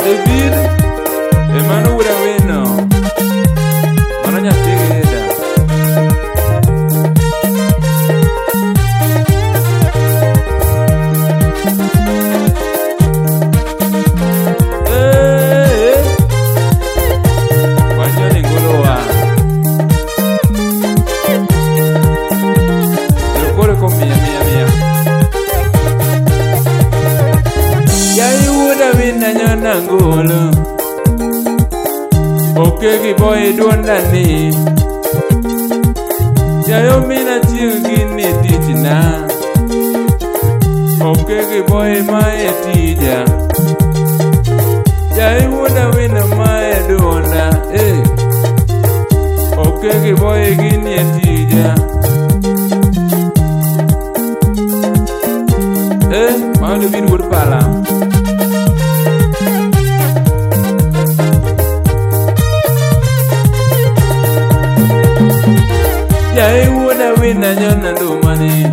David Emmanuel Awino mano nyathi Geda. Eh, wanyoni ngolowa Lokore ko mia mia mia. Yai wuoda wina nyona ngolo. Oke gi boy duonda ni. Yayo mina chieng' gini tichna. Oke gi boy mae tija. Yai wuoda wina mae duonda. Eh. Oke gi boy gini e tija. Eh, mano David wuod pala. Yai wuoda wina nyona ndumani.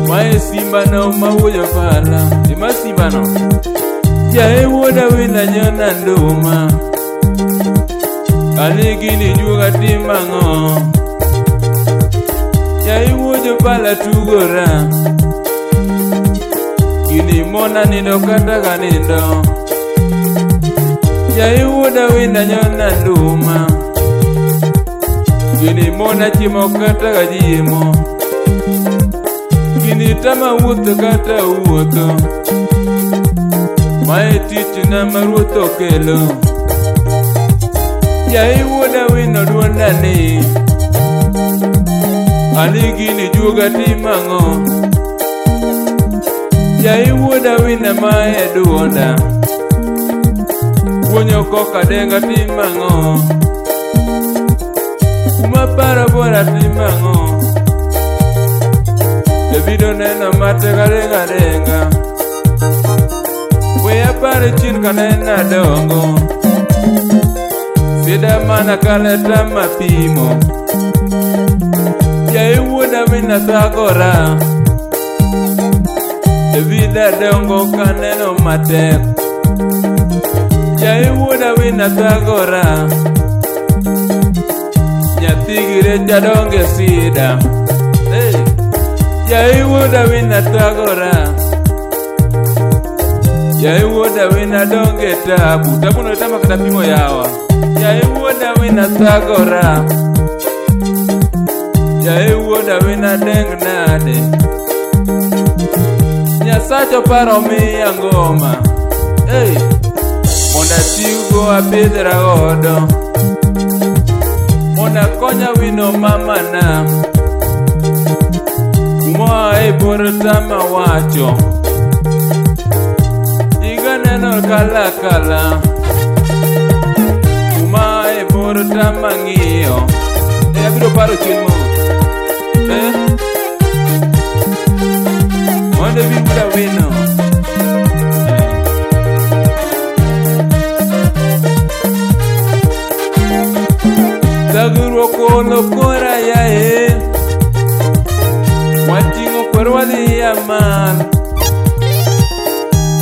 Mae simba no mawuoyo pala. Ema simba no. Yai wuoda wina nyona nduma. Ani gini juoga timang'o. Yai wuoyo pala tugora. Gini mona nindo kata ka nindo. Yai wuoda wina nyona nduma. Gini mona chiemo kata ka chiemo. Gini tama wuotho kata wuotho. Mae tichna ma ruoth okelo. Yai wuoda wino duonda ni. Ani gini juoga timang'o. Yai wuoda wina mae duonda. Wuonyo koka denga timang'o. Kuma paro bora timang'o. David oneno matek adenga denga. We aparo chien kaneno adongo. Sida mana kale tama pimo. Yai wuoda wina thagora. David adongo kaneno matek. Yai wuoda wina thagora. Nyathi gi recha donge sida. Hey. Yai wuoda wina thagora. Yai wuoda wina donge tabu. Tabu no tama kata pimo yawa. Yai wuoda wina thagora. Yai wuoda wina deng nade. Nyasacho paro miya ngoma. Hey. Mondo atigo apidhra godo. Mondo akonya wino mamana. Kumoa e bor tama wacho. Iga neno kala kala. Kuma e bor tama ng'iyo. E abiro paro chien mos. Eh? Mondo bi wuoda wino. Thagruok olo kora yae. Wating'o kwer wadhi amal.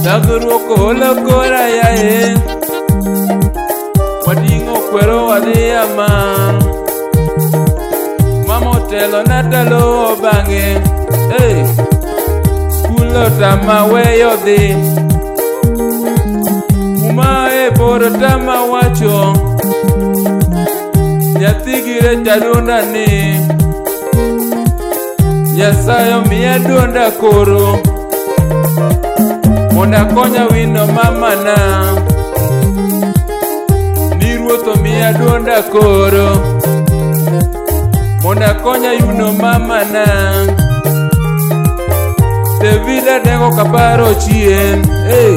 Thagruok olo kora yae. Wating'o kwer wadhi amal. Mama otelo natalo bang'e. Hey. Skul otama weyo dhi. Kuma e bor tama wacho. Nyathi gi recha duonda ni. Nyasaye omiya duonda koro. Mondo akonya wino mamana. Ni ruoth omiya duonda koro. Mondo akonya yuno mamana. David adengo kaparo chien. Hey.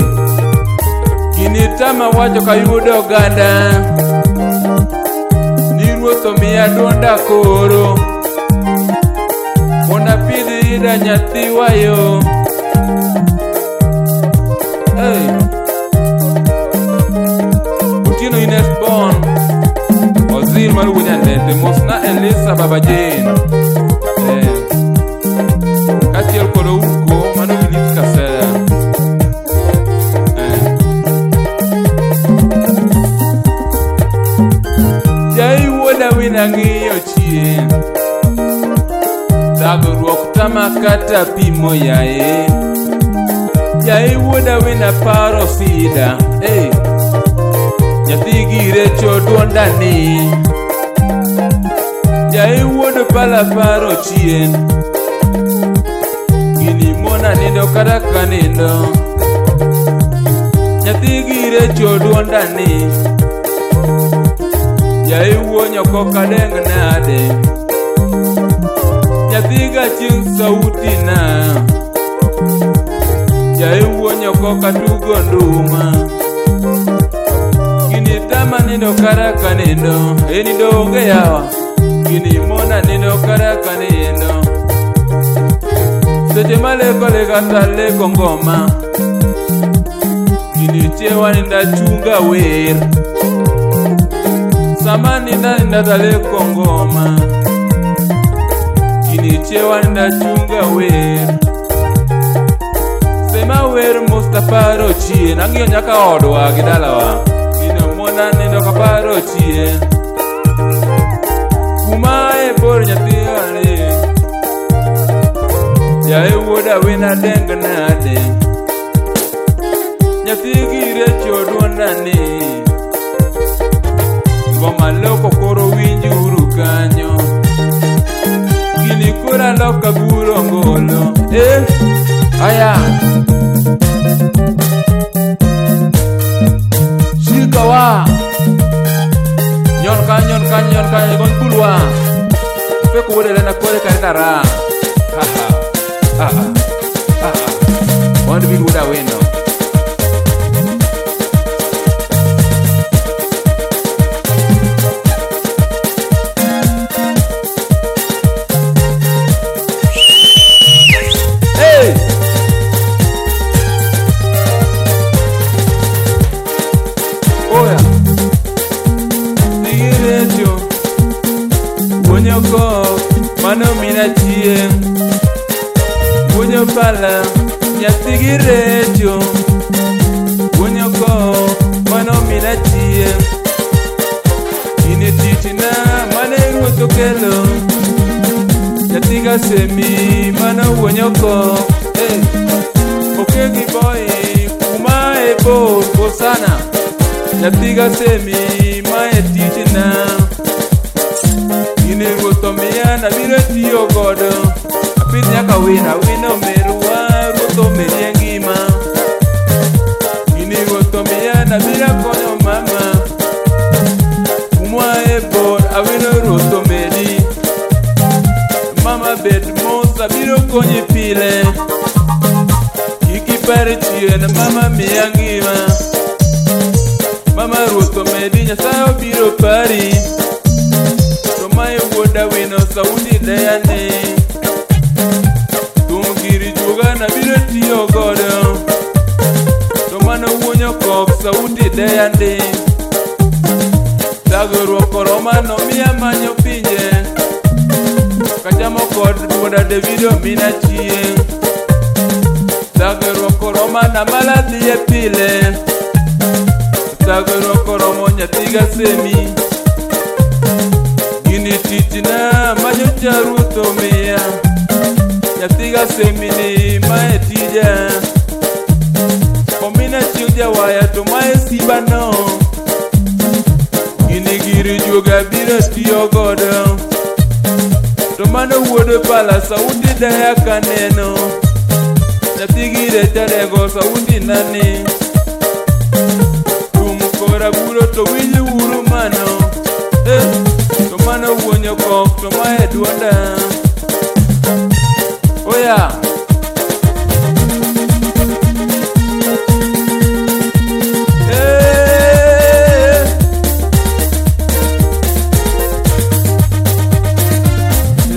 Gini tama wacho kayudo oganda. Ni ruoth omiya duonda koro. Mondo apidh ida nyathi wayo. Hey. Otieno Ines Bon. Ozi Cyril mar wuon Nyandete, mosna Elisa Baba Jane. Kaachiel kod Ouko mano Willis Kasera. Jai wuoda wina ng'iyo chien. Thagruok tama kata pimo yae. Jai wuoda wina paro sida. Hey. Nyathi girecho duonda ni. Jai wuod pala paro chien. Gini mona nindo kata ka nindo. Nyathi girecho duonda ni. Jai wuo nyoko kadeng nade. Nyathi gachieng' sauti na. Jai wuo nyoko katugo nduma. Gini tama nindo kata ka nindo. E nindo onge yawa. Gini mona nindo kata ka nindo. Seche maleko leka taleko ngoma. Gini chewa ninda chunga wer. Sama ninda ninda taleko ngoma. Gini chewa ninda chunga wer. Sema wer Mustaparo chien. Ang'iyo nyaka odwa gi dalawa. Gino mona nindo kaparo chien. Kuma e bor nyathi ali. Yae wuoda wina deng nade. Nyathi girecho duonda ni. Ngoma loko koro winjuru kanyo. Gini kora loka buro ngolo. Aya. Shika wa. Nyon kanyo, nyon kanyo, nyon kanyo, gon bulwa. Feko wode lena kore karita ra. Ha ha. Ha ha. Ha ha. Mondo bi wuoda wino. Hey! Oya. Sigirecho. Wuonyoko mano mina chieng'. Wuonyo pala nyathi girecho. Wuonyoko mano mina chieng'. Gini tichna mane ruoth okelo. Nyathi gasemi mano wuonyoko. Hey. Okegi boy kuma e bor kosana. Nyathi gasemi mae tichna. Gini ruoth omiya nabiro tiyo godo. Apidh nyaka wina, wina omerwa, ruoth omeri e ngima. Gini ruoth omiya nabiro konyo mama. Kumwa e bor awino ruoth omedi. Mama bed mos abiro konyi pile. Kik ipar chien mama miya ngima. Mama ruoth omedi Nyasaye obiro pari. To mae wuoda wino sauti deyani. Thum giri juoga nabiro tiyo godo. To mano wuonyo kok sauti deyandi. Thagruok oroma nomiya manyo pinje. Kachamo kod duonda Davido mina chieng'. Thagruok oroma namala dhiye pile. Thagruok oromo nyathi gasemi. Gini tichna manyocha ruoth omiya. Nyathi gasemi ni mae tija. Omina chieng' jawaya to mae sibano. Gini giri juoga biro tiyo godo. To mano wuod pala sauti deya kaneno. Nyathi girecho adego sauti nani. Thum kora buro to winj uru mano. To mano wuonyo kok to mae duonda. Oya.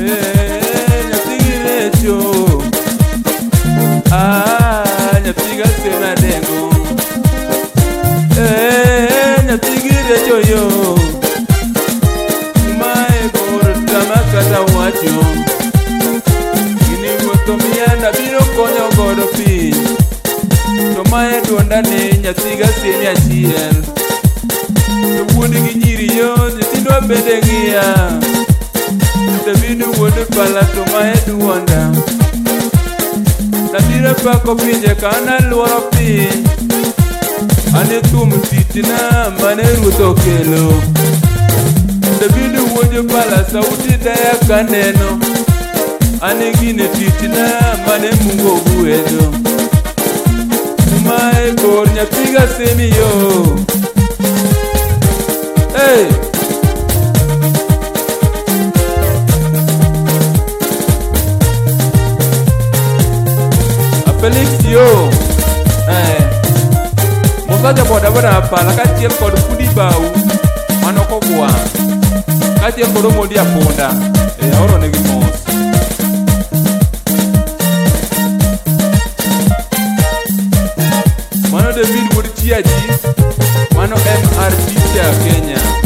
Nyathi girecho. Ah, nyathi gasema dengo. Nyathi girecho yo. kata wacho. Gini wuotho mianda biro konyo godo piny. To mae duonda ni nyathi gasini achiel. To wuond gi nyiri yo nyithindwa bende ng'iya. David wuod pala to mae duonda. Nabiro pako pinje ka naluoro piny. Ane thum tichna mane ruoth okelo. David wuod pala sauti daya kaneno. Ane gine tichna mane Mungu ogwedho. Mae kor nyathi gasemi yo. Hey! Felix yo. Musaja boda boda pala kaachiel kod Fudi Bau mano kogwang' kaachiel kod Omondi Apunda aoro negi mos. Mano David wuod Chiachi, mano MR Teacher Kenya.